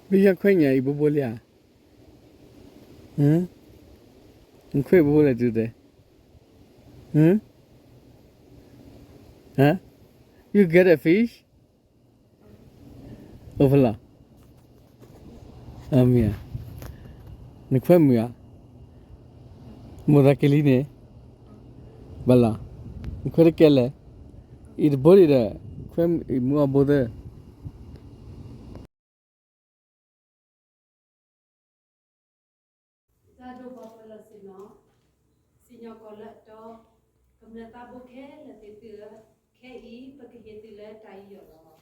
မ့ၢ်ယခွဲးညၣ်အံၤဘိဘိလံဧါ, နခွဲးဘိဘိလဲၣ်တုၤတဲ, ဟါ, you get a fish? အိၣ်ဖဲလဲၣ်, မ့ၢ်ဧါ, နခွဲးမုာ်ဧါ, မိၢ်သးက့ၤလံန့ၣ်, ဘၣ်လီၤ, နခွဲးတကဲလဲၣ်, အံၤတဘိဒံးဒီး, ခွဲးအံၤမုၢ်အီၣ်ဘိသၢ တၢ်ဒိၣ်ပှၤပၢၤလီၢ်ဆ့ၣ်နီၤ, စံၣ်ညီၣ်ကွီၢ်လၢအတီ, ကမျၢၢ်သးဘိခဲလၢာ်သ့ၣ်သုဧၢ, ခဲအံၤပကဟ့ၣ်သုလၢတၢ်ယူးယီၣ်လီၤ.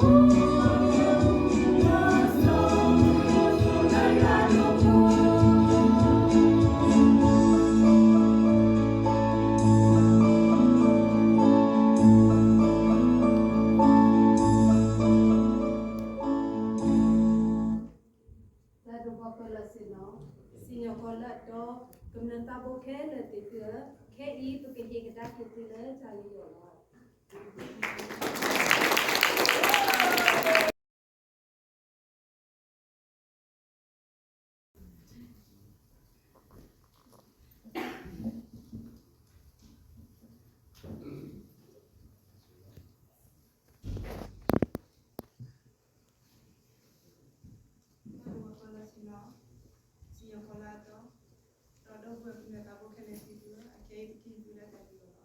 တၢ်ဒိၣ်ပှၤ ပၢၤလီၢ်ဆ့ၣ်နီၤ, စံၣ်ညီၣ်ကွီၢ်လၢအတီ, ကမျၢၢ်သးဘိခဲလၢာ်သ့ၣ်သုဧၢ, ခဲအံၤပကဟ့ၣ်ကဒါက့ၤသုလၢတၢ်ယူးယီၣ်လီၤ. တၢ်ဒိၣ်ပှၤ ပၢၤလီၢ်ဆ့ၣ်နီၤ, စံၣ်ညီၣ်ကွီၢ်လၢအတီ, ဒီးဒီပုၢ်ဝဲၢ်ကမျၢၢ်သးဘိခဲလၢာ်သ့ၣ်သုဧၢ, အခဲအံၤပကဟ့ၣ်သုလၢတၢ်ယူးယီၣ်လီၤ.